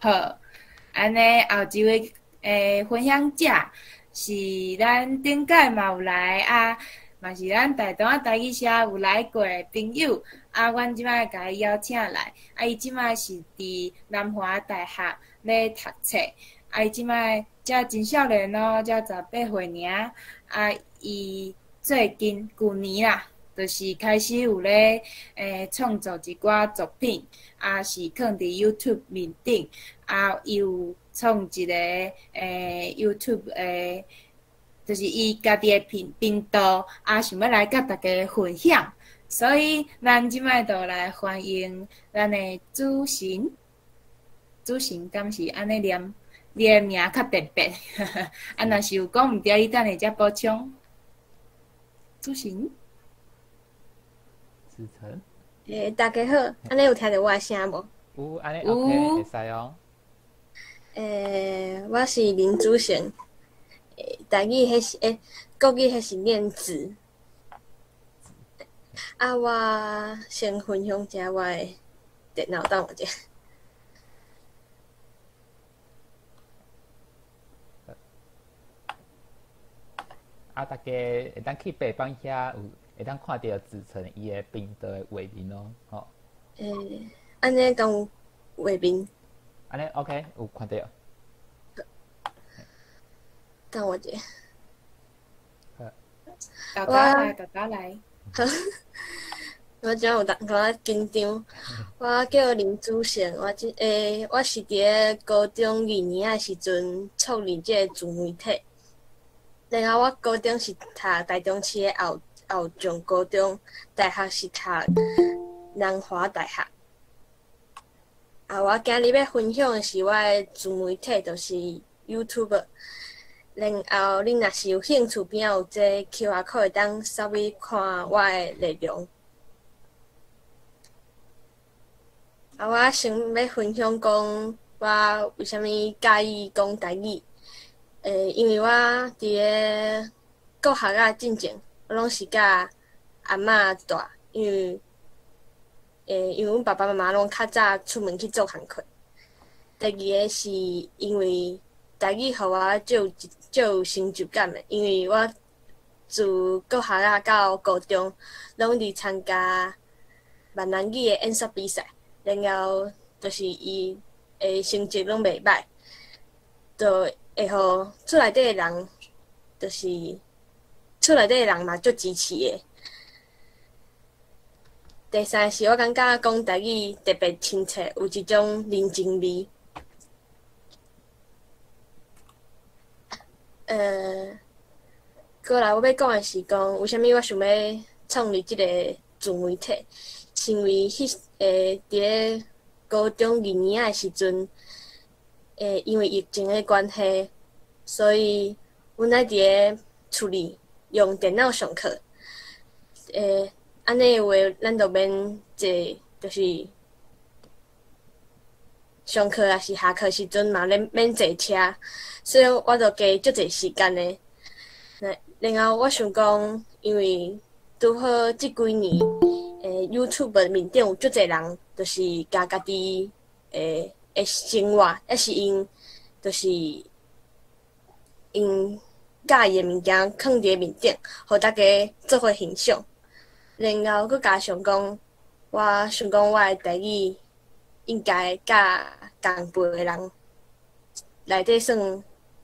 好，按呢後一位分享者是咱頂擺嘛有來啊，嘛是咱台中仔台語社有來過的朋友啊，阮這擺共伊邀請來，啊，伊這擺是佇南華大學咧讀冊，啊，伊這擺才真少年哦，才18歲爾，啊，伊最近舊年啦，就是開始有咧創作一寡作品，啊是囥佇 YouTube 面頂，啊伊有創一個YouTube 的，就是伊家己的頻道，啊想欲來佮大家分享，所以咱這擺就來歡迎咱的主神，主神敢是按呢念？你的名較特別，啊若是有講毋對，你等下才補充。主神。子晨。欸，大家好，按呢有聽著我的聲無？有，按呢 OK，會使哦。欸，我是林子成，欸，台語彼是欸，國語彼是念子。啊，我先分享一下我的電腦，等我一下。啊，大家會當去白板遐有會當看著子成伊的頻道的畫面哦，吼。欸，按呢敢有畫面？按呢 OK，有看著。等我一下。好。大家來，大家來。好，我這有淡薄仔緊張。我叫林子成，我這欸，我是佇咧高中二年仔的時陣創立這个自媒體。然後我高中是讀台中市的後將高中，大學是讀南華大學。啊，我今日欲分享的是我的自媒體，就是 YouTube。然後恁若是有興趣，邊仔有這 QR code 會當掃去看我的內容。啊，我先欲分享講我為啥物佮意講台語。欸，因為我佇咧國學仔進前，我攏是佮阿嬤蹛，因為阮爸爸媽媽攏較早出門去做工課。第二个是因為台語予我足有成就感的，因為我自國學仔到高中，攏佇參加閩南語的演說比賽，然後就是伊的成績攏袂䆀，就會予厝內底的人，就是厝內底的人嘛足支持的。第三個是我感覺講台語特別親切，有一種人情味。過來我欲講的是講，為啥物我想欲創立這个自媒體？是因為彼佇咧高中二年仔的時陣，因為疫情的關係，所以阮愛佇咧厝裡用電腦上課。按呢的話，咱就免坐，就是上課抑是下課時陣嘛，免免坐車，所以我就加足濟時間的。然後我想講，因為拄好這幾年，YouTube 面頂有足濟人，就是共家己的生活，抑是𪜶就是𪜶佮意的物件囥佇咧面頂，予大家做伙欣賞。然後閣加上講，我想講我的台語應該佮仝輩的人內底算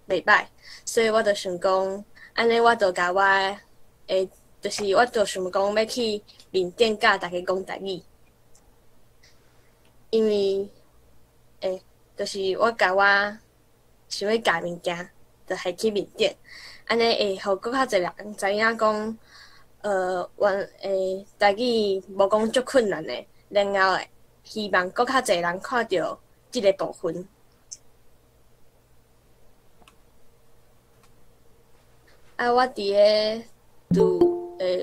袂䆀，所以我就想講，按呢我就共我的，就是我就想講欲去面頂教大家講台語，因為就是我共我想欲教的物件，就還去面頂，按呢會予閣較濟人知影講，原台語無講足困難的，然後希望閣較濟人看著這个部分。啊，我佇咧自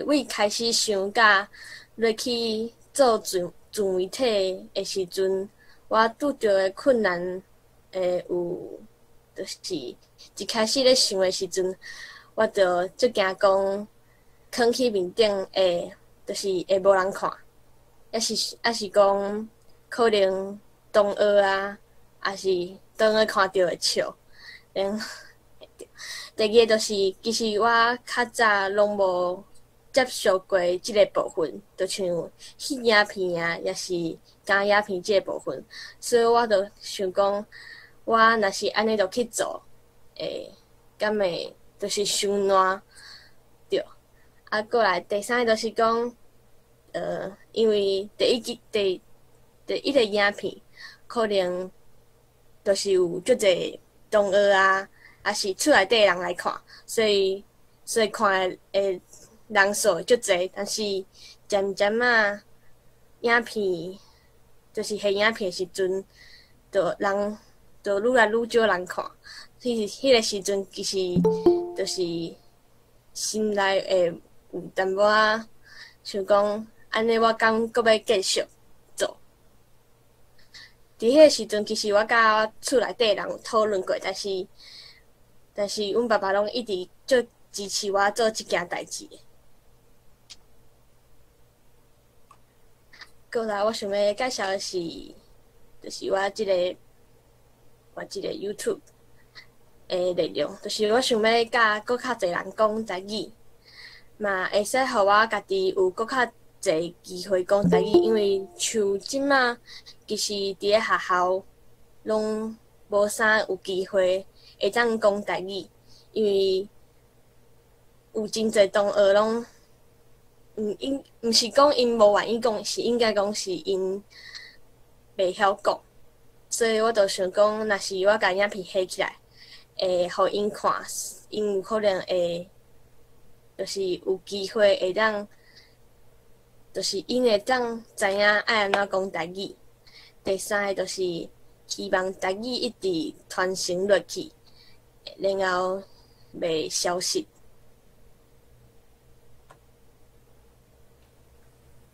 為開始想佮落去做自媒體的時陣，我拄著的困難有，就是一開始咧想的時陣，我就足驚講，囥去面頂會，就是會無人看，抑是講可能同學啊，抑是當下看著會笑。然後第二个就是，其實我較早攏無接觸過這个部分，就像翕影片啊，抑是剪影片這个部分，所以我就想講，我若是按呢就去做，會敢會就是傷爛，對。啊，過來第三个就是講，因為第一支第第一个影片，可能就是有足濟同學啊，抑是厝內底的人來看，所以看的人數會足濟，但是漸漸仔影片就是翕影片的時陣，就人就愈來愈少人看。彼個時陣其實就是心內會有淡薄仔想講，按呢我敢閣欲繼續做？佇彼個時陣，其實我佮我厝內底的人有討論過，但是阮爸爸攏一直足支持我做這件代誌。過來，我想欲介紹的是，就是我這個 YouTube 的內容，就是我想欲佮閣較濟人講台語，嘛會使予我家己有閣較濟機會講台語，因為像這馬其實佇咧學校攏無啥有機會會當講台語，因為有真濟同學攏，𪜶毋是講𪜶無願意講，是應該講是𪜶袂曉講，所以我就想講，若是我共影片翕起來，會予𪜶看，𪜶有可能會，就是有機會會當，就是𪜶會當知影愛按怎講台語。第三个就是希望台語一直傳承落去，然後袂消失。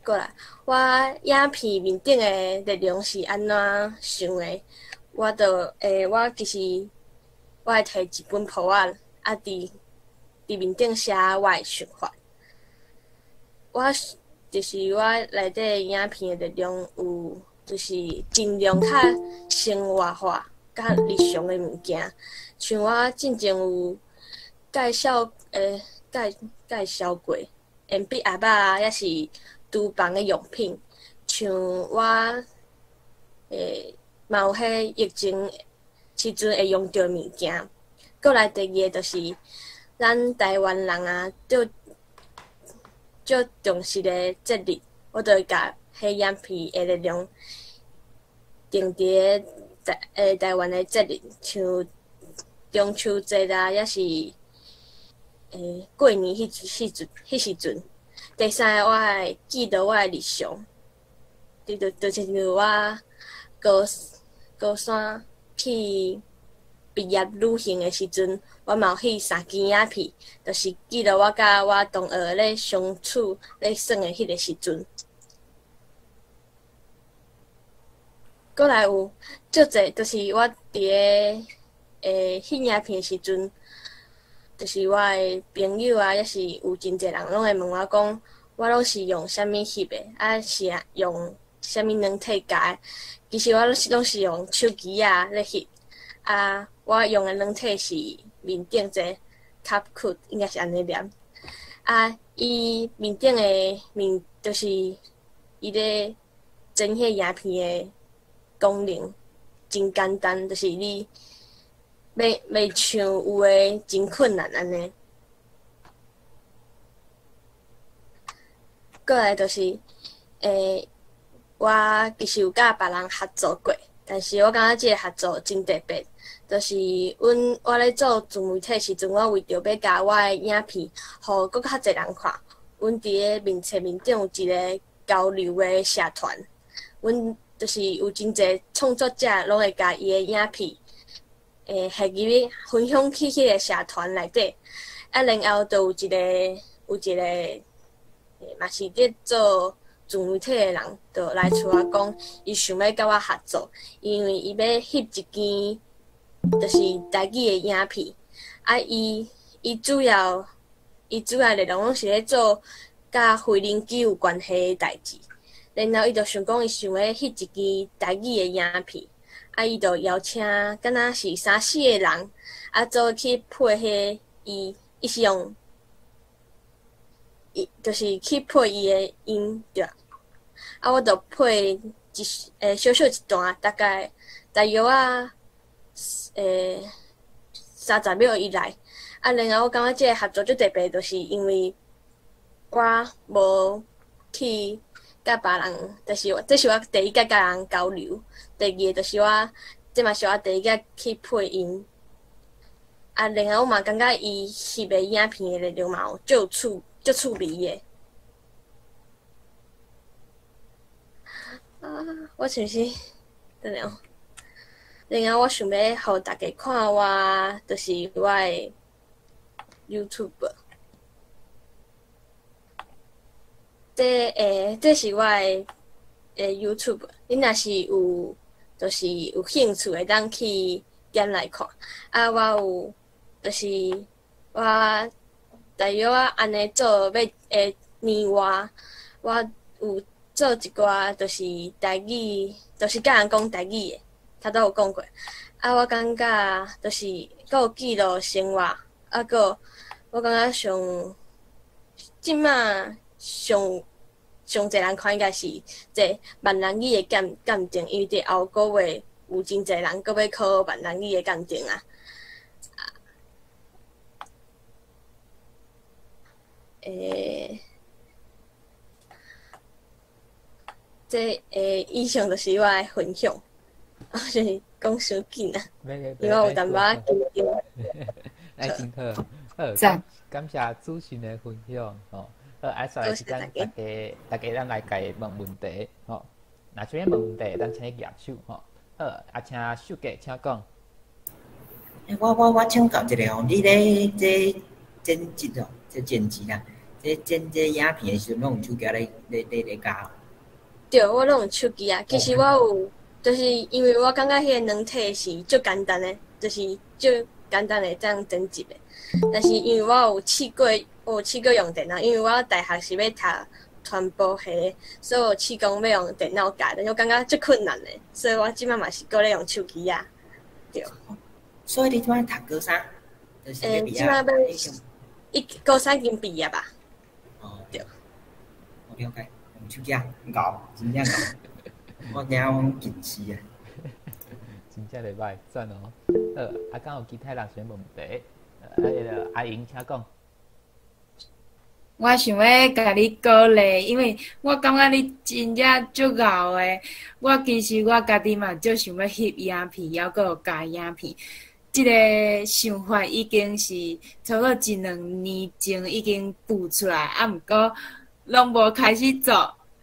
過來，我影片面頂的內容是按怎想的？我就我其實我會提一本簿仔，啊，佇面頂寫我的想法。我就是我內底影片的內容有，就是盡量較生活化、較日常的物件。像我進前有介紹過鉛筆盒仔啊，抑是廚房的用品，像我嘛有彼疫情時陣會用著的物件。過來第二个就是咱台灣人啊，足足重視的節日，我就會共彼影片的內容定佇咧台灣的節日，像中秋節啊，抑是過年彼時陣。第三个，我會記錄我的日常，就親像我高三去畢業旅行的時陣，我嘛有翕三支影片，就是記錄我佮我同學咧相處、咧耍的彼个時陣。閣來有足濟，就是我佇咧翕影片的時陣，就是我的朋友啊，抑是有真濟人攏會問我講，我攏是用啥物翕的，啊是用啥物軟體加的。其實我攏是用手機仔咧翕，啊，我用的軟體是面頂這 CapCut，應該是按呢念。啊，伊面頂的面就是伊咧剪彼影片的功能真簡單，就是你袂像有的真困難按呢。過來就是，我其實有佮別人合作過，但是我感覺這個合作真特別，就是阮我咧做自媒體時陣，我為著欲共我的影片，予閣較濟人看，阮佇咧面冊面頂有一個交流的社團，阮就是有真濟創作者攏會共伊的影片，翕入去分享去彼個社團內底，啊，然後就有一個，嘛是佇做自媒體的人，就來找我講，伊想欲佮我合作，因為伊欲翕一支就是台語的影片，啊，伊主要內容攏是咧做佮無人機有關係的代誌，然後伊就想講，伊想欲翕一支台語的影片，啊，伊就邀請，敢若是三四个人，啊，做伙去配彼伊，伊是用，伊就是去配伊的音對。啊，我就配一小小一段，大概大約啊，30秒以內。啊，然後我感覺這个合作足特別，就是因為我無去佮別人，就是這是我第一擺佮人交流，第二个就是我，這嘛是我第一擺去配音。啊，然後我嘛感覺伊翕的影片的內容嘛有足趣味的。啊，我是毋是？等下哦。然後我想欲予大家看我，就是我的 YouTube。這是我的YouTube，恁若是有，就是有興趣會當去點來看。啊，我有，就是我大約我按呢做欲年外，我有做一寡就是台語，就是佮人講台語的，頭拄有講過。啊，我感覺就是閣有記錄生活，啊，閣我感覺上這馬上上濟人看應該是這閩南語的鑑證，因為佇後個月有真濟人閣欲考閩南語的鑑證啊。這以上就是我的分享，我是講傷緊啊，因為我有淡薄仔緊張。來，真好，好，讚感謝主持人的分享，吼。好，啊，煞來時間，大家咱來共伊問問題，吼。若啥物問問題，咱請你舉手，吼。好，啊，請秀傑，請講。我請教一下吼，你咧這剪輯哦，這剪輯啦，這剪這影片的時陣，攏用手機咧校？對，我攏用手機啊。其實我有，就是因為我感覺彼個軟體是足簡單的，就是足簡單的這樣剪輯的。但是因為我有試過，我有試過用電腦，因為我大學是欲讀傳播系，所以我有試講欲用電腦教，但是我感覺足困難的，所以我這擺嘛是閣咧用手機啊。對。所以你這擺讀高三？這擺欲一高三已經畢業吧？哦，對。我了解，用手機啊，𠢕，真正𠢕。我驚我近視啊。真正袂歹，讚哦。好，啊，敢有其他人想問題？啊，彼个阿瑩，請講。我想欲共你鼓勵，因為我感覺你真正足𠢕的。我其實我家己嘛足想欲翕影片，猶閣有教影片。這个想法已經是差不多一兩年前已經浮出來，啊，毋過攏無開始做。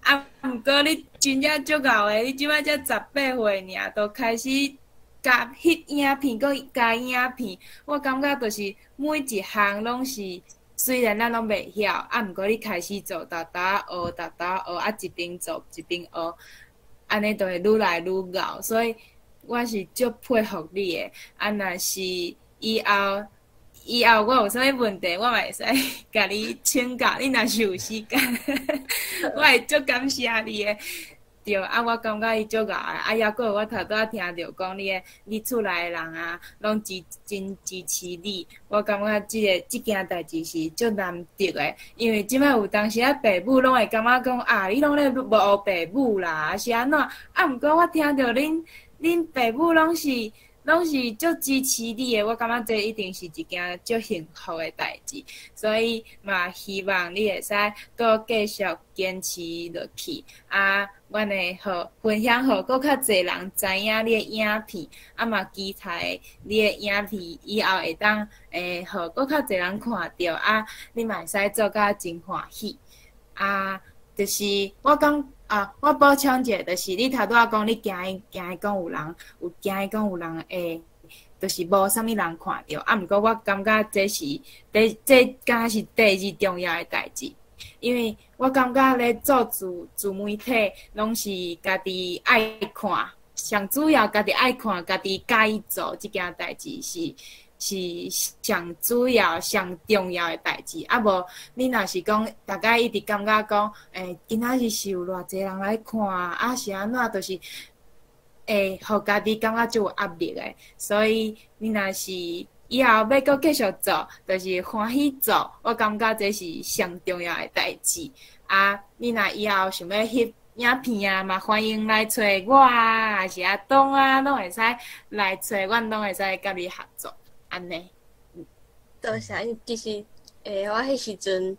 啊，毋過你真正足𠢕的，你這擺才18歲爾，就開始共翕影片，閣教影片。我感覺就是每一項攏是，雖然咱攏袂曉，啊，毋過你開始做，沓沓學，沓沓學，啊，一邊做一邊學，按呢就會愈來愈𠢕。所以我是足佩服你的。啊，若是以後我有啥物問題，我嘛會使共你請教。你若是有時間，我會足感謝你的。對，啊，我感覺伊足𠢕的，啊，猶閣有我頭拄仔聽著講你的，你厝內的人啊，攏真支持你。我感覺這件代誌是足難得的，因為這擺有當時啊，爸母攏會感覺講啊，你攏咧無學爸母啦，啊是按怎？啊，毋過我聽著恁爸母攏是足支持你的，我感覺這一定是一件足幸福的代誌，所以嘛希望你會使閣繼續堅持落去。啊，阮會予分享予閣較濟人知影你的影片，啊嘛期待你的影片以後會當予閣較濟人看著，啊，你嘛會使做甲真歡喜。啊，就是我講啊，我補充一下，就是你頭拄仔講你驚伊講有人有驚伊講有人會，就是無啥物人看著。啊，毋過我感覺這敢若是第二重要的代誌，因為我感覺咧做自媒體，攏是家己愛看，上主要家己愛看，家己佮意做這件代誌是上主要、上重要的代誌。啊無，你若是講，大家一直感覺講，今仔日是有偌濟人來看，啊是按怎，就是會予家己感覺足有壓力的，所以你若是以後欲閣繼續做，就是歡喜做，我感覺這是上重要的代誌。啊，你若以後想欲翕影片啊，嘛歡迎來揣我啊，抑是阿東啊，攏會使來揣阮，攏會使佮你合作，按呢。多謝。因其實，我彼時陣，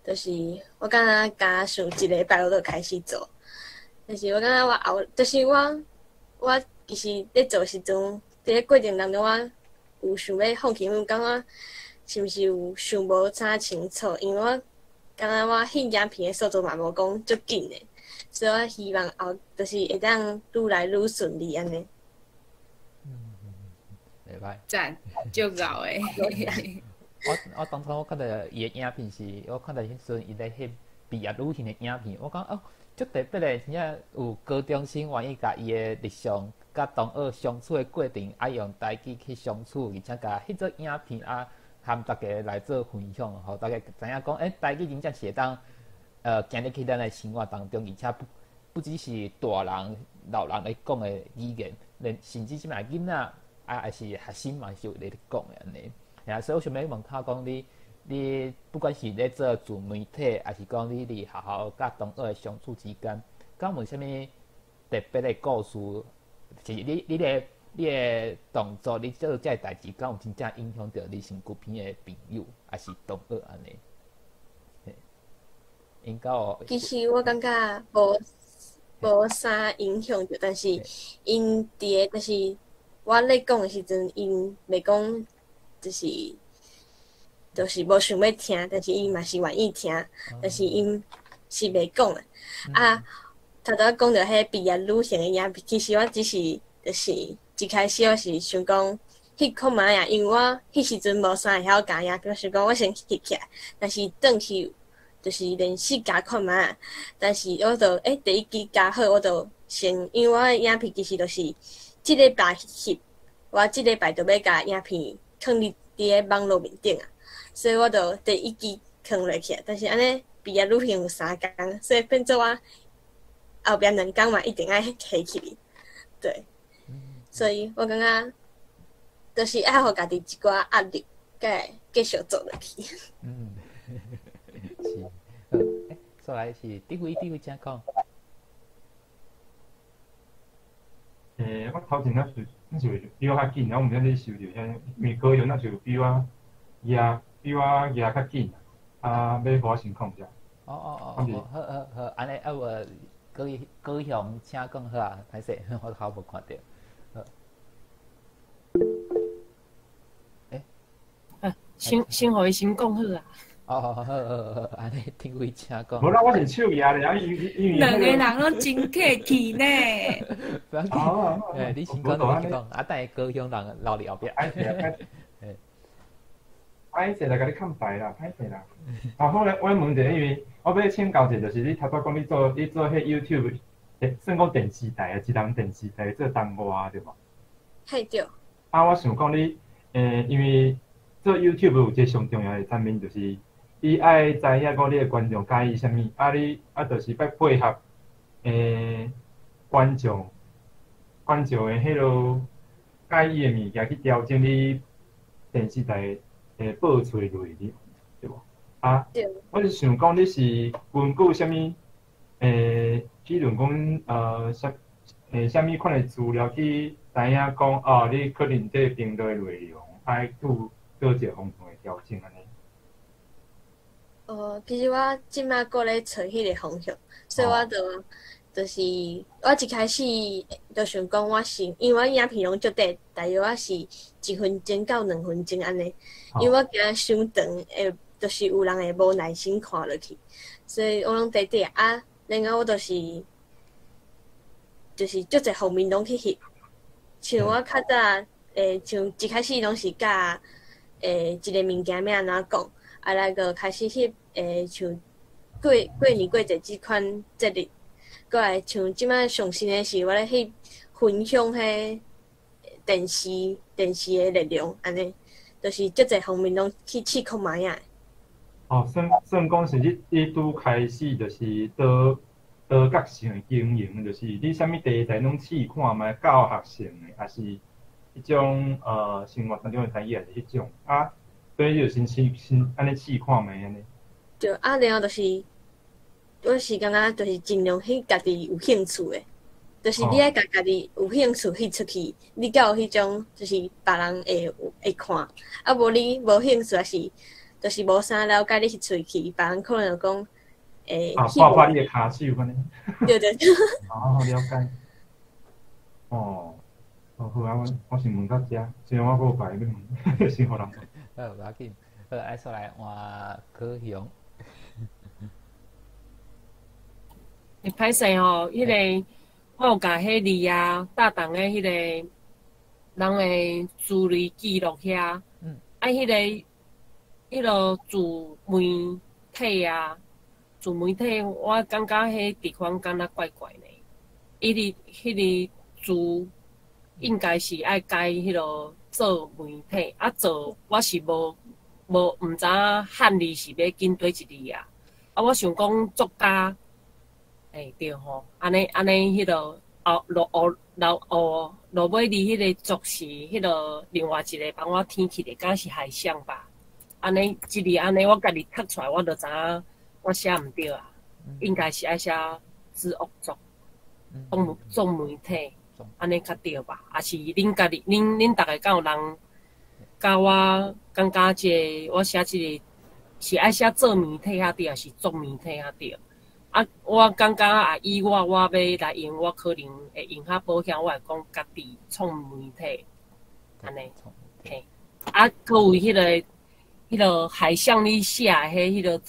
就是我敢若敢想一禮拜我就開始做，但是我感覺我後，就是我我其實咧做時陣，佇咧過程當中，我有想欲放棄，因為感覺是毋是有想無啥清楚，因為我感覺我翕影片的速度嘛無講足緊的，所以我希望後就是會當愈來愈順利按呢。袂歹。讚，足𠢕的。我當初我看著伊的影片是，我看著彼陣伊咧翕畢業旅行的影片，我講哦，足特別的，真正有高中生願意共伊的日常佮同學相處的過程，啊用台語去相處，而且共翕做影片啊，含大家來做分享，予大家知影講，台語真正是會當，行入去咱的生活當中，而且不只是大人、老人咧講的語言，連甚至這擺囡仔啊，抑是學生嘛是有咧講的按呢。啊，所以我想欲問下講你，你不管是咧做自媒體，抑是講你佇學校佮同學的相處之間，敢有啥物特別的故事？是你的動作，你做這个代誌，敢有真正影響著你身軀邊的朋友，抑是同學按呢？𪜶敢有？其實我感覺無啥影響著，但是𪜶佇個，就是我咧講的時陣，𪜶袂講。就是無想欲聽，但是𪜶嘛是願意聽，但是𪜶是袂講的。啊，頭拄仔講著彼畢業旅行的影片，其實我只是就是一開始我是想講翕看覓仔，因為我彼時陣無啥會曉共影片，想講我先翕起來，但是轉去就是練習共看覓仔，但是我就第一支較好，我就先，因為我的影片其實就是這禮拜翕，我這禮拜就欲共影片囥佇咧網路面頂啊，所以我就第一支囥落去。但是按呢畢業旅行有3工，所以變做我後壁2工嘛一定愛下去。對，所以我感覺就是愛予家己一寡壓力，才會繼續做落去。嗯，是。再來是智慧，智慧請講。我頭前那是比我較緊，我毋知你收著啥，因為高雄若是有比我舉，比我舉較緊，啊，欲予我先講者。哦哦哦，好好好，按呢啊無高雄請講好啊，歹勢，我頭無看著。好。啊，先予伊先講好啊。哦，好好好，按呢智慧請講。無啦，我是手舉咧，啊，因為兩個人攏真客氣呢。不要緊，你先講，你先講，啊，等下高雄人留佇後壁。歹勢來共你崁台啦，歹勢啦。啊，好咧，我問一下，因為我欲請教者，就是你頭拄講你做彼 YouTube，算講電視台啊，一人電視台做動畫對無？嘿對。啊，我想講你，因為做 YouTube 有一個上重要的層面，就是你愛知影講你的觀眾佮意啥物，啊你啊就是欲配合，觀眾的彼落佮意的物件去調整你電視台的播出的內容，對無？啊，我是想講你是根據啥物，比如講，啥物款的資料去知影講，哦，你可能這個頻道的內容愛做佗一个方向的調整按呢？哦，其實我這馬閣咧揣彼个方向，所以我就是我一開始就想講我是，因為我影片攏足短，大約我是1分鐘到2分鐘按呢，因為我驚傷長會，就是有人會無耐心看落去，所以我攏短短啊。然後我就是足濟方面攏去翕，像我較早像一開始攏是教一个物件欲按怎講，啊來閣開始翕像過過年過節這款節日，閣來像這擺上新的是我咧翕分享彼電視的內容，按呢，就是足濟方面攏去試看覓仔。哦，算算講是你拄開始就是倒多角性的经营，就是你啥物题材攏试看覓，教學性的，抑是彼種生活當中的台語，抑是彼種啊，所以你就先試先按呢試看覓按呢。對啊，然後就是，我是感覺就是盡量翕家己有興趣的，就是你愛共家己有興趣翕出去，你才有彼種就是別人會看，啊無你無興趣，抑是就是無啥了解，你翕出去，別人可能就講會啊，拍拍你的跤手按呢。對對對。哦，了解。哦，哦好啊，我先問到遮，雖然我閣有別个欲問，先予人問。好，無要緊，好，愛煞來換高雄。會歹勢吼，彼个我有共彼字啊，搭檔的彼个人的資料記錄遐。啊，彼个自媒體啊，自媒體，我感覺彼地方敢若怪怪呢。伊佇彼个字應該是愛改彼个做媒體，啊做我是無毋知影漢字是欲緊佗一字啊。啊，我想講作家。欸對吼，按呢按呢，彼个後落後落後落尾字彼个作是彼个另外一个幫我添起的，敢是海象吧？按呢這字按呢，我家己讀出來，我就知影我寫毋對啊，應該是愛寫字惡作，做媒體，按呢較對吧？抑是恁家己，恁逐个敢有人教我感覺這个我寫這个是愛寫做媒體較對，抑是作媒體較對？啊，我感覺啊，以我欲來用，我可能會用較保險，我會講家己創媒體，按呢，嘿，啊，閣有彼个海象你寫的彼个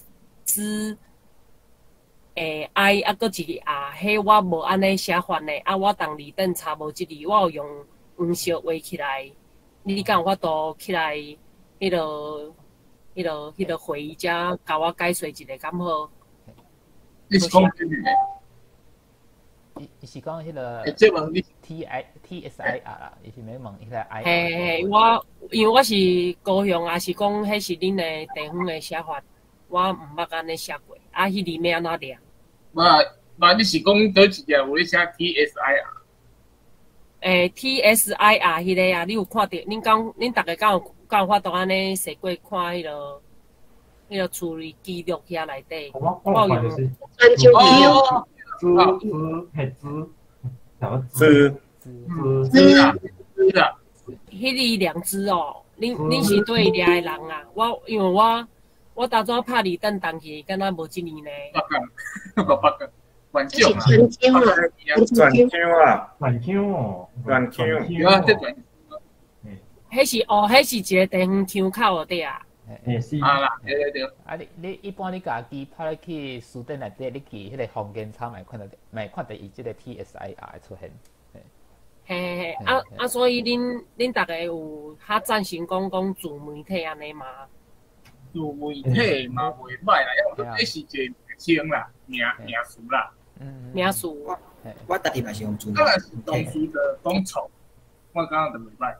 字，I 啊，閣一個 R，彼我無按呢寫法呢，啊，我佇字典查無這字，我有用黃色畫起來，你敢有法度起來彼个會議遮共我解說一下，敢好？你是講邊個？伊是講彼个 T I T S I R 啦，伊是欲問彼個 I。嘿嘿，我因為我是高雄，抑是講彼是恁的地方的寫法，我毋捌按呢寫過。啊，彼字欲按怎念？無無，你是講佗一個有咧寫 T S I R？欸，T S I R 彼個啊，你有看著？恁敢恁逐个敢有法度按呢踅過看彼个處理記錄遐內底？我有用。哦，字字係字，字字字啊字啊，彼字兩字哦，恁是佗位掠的人啊？我因為我當初拍字典當去，敢若無這字呢。北港，北港，轉這是村長啊，轉腔啊，轉腔哦，轉腔，啊，這轉。彼是哦，彼是一個地方腔口對啊。欸是啊啦，對對對。啊，你一般你家己拍入去書店內底，你去彼个方言冊嘛會看著，嘛會看著伊這個 T S I R 會出現。嘿嘿嘿，啊啊，所以恁逐个有較贊成講講自媒體按呢嗎？自媒體嘛袂歹啦，抑這是一個名稱啦，名詞啦。名詞。我家己嘛是用自媒體。啊，若是動詞就講錯，我感覺就袂歹。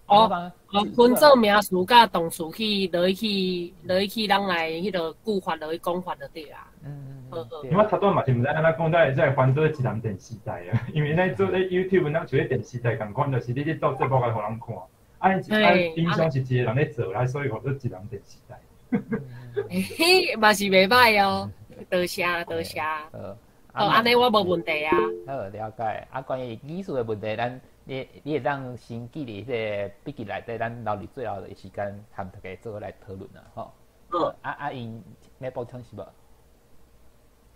哦，哦，分做名詞佮動詞去落去落去，咱來彼个句法落去講法就對啊。因為我頭拄嘛是毋知按怎講，才會翻做一人電視台啊。因為咱做咧 YouTube，咱像咧電視台仝款，就是你咧做節目來予人看。啊，啊，平常是一個人咧做啦，所以號做一人電視台。嘿，嘛是袂歹哦，多謝多謝。哦，按呢我無問題啊。好，了解。啊，關於技術的問題，咱你會當先記佇彼个筆記內底，咱留佇最後的時間含大家做伙來討論啊，吼。啊啊，𪜶欲補充是無？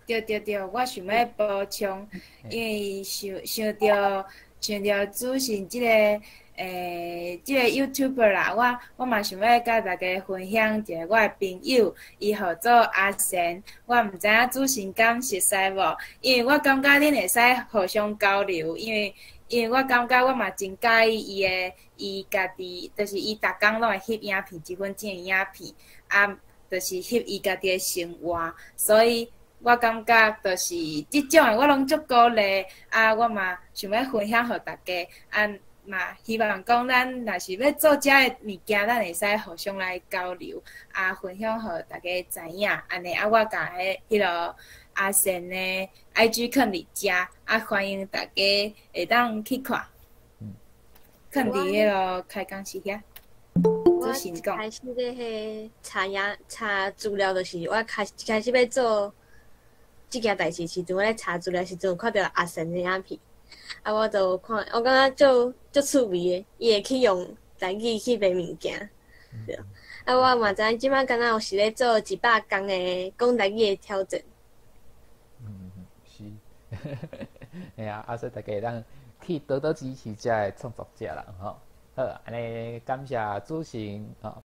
對對對，我想欲補充，因為想著主持這個 YouTuber 啦，我嘛想欲共大家分享一个我的朋友，伊號做阿賢，我毋知影主持敢熟似無？因為我感覺恁會使互相交流，因為我感覺我嘛真佮意伊的，伊家己就是伊逐工攏會翕影片，一分鐘的影片，啊，就是翕伊家己的生活，所以我感覺就是這種的我攏足鼓勵，啊，我嘛想欲分享予大家，啊，嘛希望講咱若是欲做遮的物件，咱會使互相來交流，啊，分享予大家知影，按呢啊，我共彼彼个阿善的 IG 囥佇遮，啊，歡迎大家會當去看。囥佇彼个開講室遐。我開始咧彼查影查資料，就是我開始欲做這件代誌時陣，我咧查資料時陣，有看著阿善的影片，啊，我就看，我感覺足足趣味的，伊會去用台語去賣物件，對。啊，我嘛知影這擺敢若有是咧做100工的講台語的挑戰。嗯，是，嘿啊，啊，所以大家會當去多多支持遮的創作者啦，吼。好，按呢感謝主持人吼。